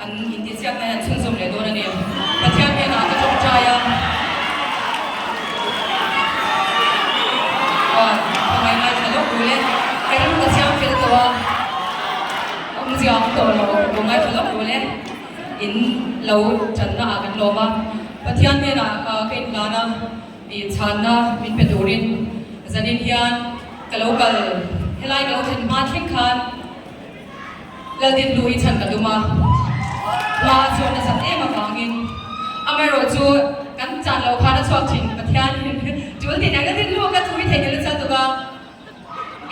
An intihsiakna hi an chhunzawm leh dawn a ni. Pathian hnenah ka tawngtai a, Aw, ka ngaingai tha lawk rul e. Ka rilru ka siam fel tawh a, awmzia awm tawh lo, ka ngai tha lawk rul e. In lo channa ah kan lawm a, Pathian hnenah ka inhlan a, i chhanna min pe turin zanin hian ka lo kal, helai ka lo thlen hma thleng khan, Laldin lu hi chhan ka tum a, hma chuan a zat em avangin amaherawh chu kan chan loh khan a chhuak thin Pathianin tul tih nen Laldin lu ka thu hi theihnghilh nasa tuk a,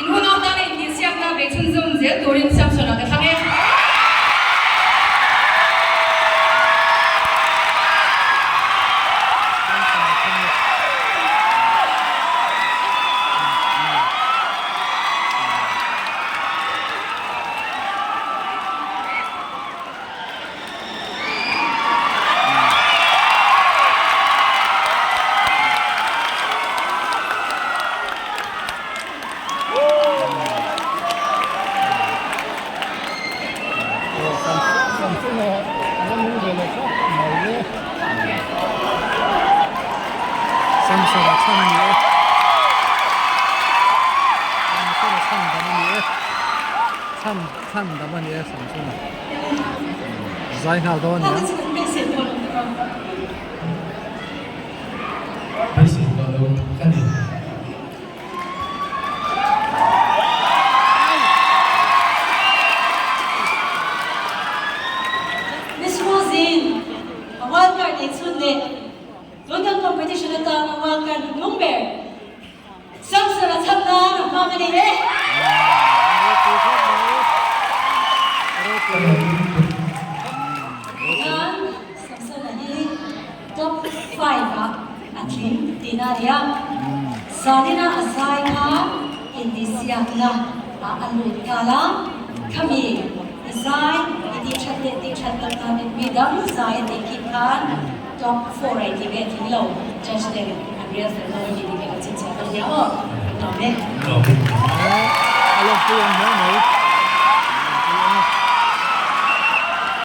in hunau tana intihsiakna bei chhunzawm zel turin Samson-a ka thlang e. Samsona chhan a ni e. Samsona chhan dam a ni e. Chhan chhan dam a ni e Samsona. Zai nghal dawn a ni ang. Beisei tawh lo ka ni. Miss Rosie-in a wild card ei chhun leh tun kan competition atana wild card hnung ber Samson a chhan nan a hmang a ni e. Tihian Samson-a hi top five-ah a tling tihna a ni a, zanina a zai kha intihsiakna ah a lut nghal a, khami i zai i tihthat leh tihthat loh dan in mi dang zai a tih khi khan Top 4 a inti nge tling lo judge ten an rel fel dawn a ni tih ka lo chhinchhiah dawn nia aw. Kan lawm e. A lawmpui ang hle mai.